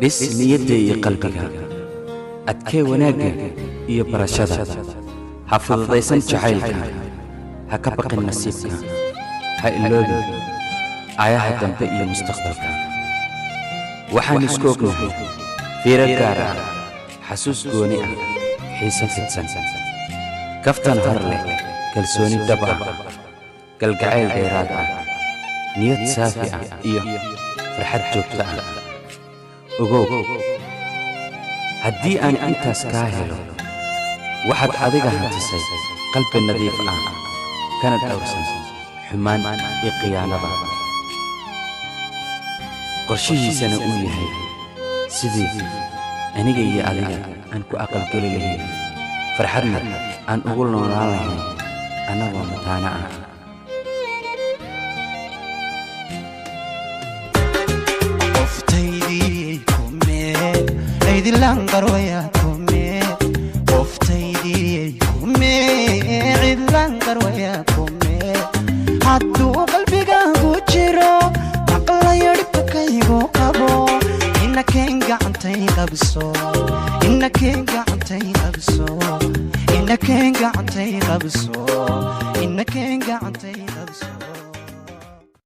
Dhis niyadda iyo qalbiga, adkee wanaagga iyo barashada, ha fududaysan jacaylka, ha ka baqin nasiibka, ha iloobin aayaha dambe iyo mustaqbalka. Waxaan isku ognahay fiiro gaar ah, xasuus gooni ah, xiiso fidsan, kaftan hor leh, kalsooni dhab ah, galgacayl dheeraad ah, niyad saafi ah iyo farxad joogto ah. Ogow, haddii aan intaas kaa helo, waxaad adiga hantisay qalbi nadiif ah, kana dhowrsan xumaan iyo khiyaanaba, qorshihiisana uu yahay sidii aniga iyo adiga aan ku aqalgeli lahayn, farxadna aan ugu noolaan lahayn annagoo mataano ah. Qoftaydii kume cidlan qarwaya kume, qoftaydii kume cidlan qarwaya kume. Hadduu qalbigaagu jiro maqlayo dhibkaygu qabo, inakeen gacantay qabso, inakeen gacantay qabso, inakeen gacantay qabso, inakeen gacantay qabso.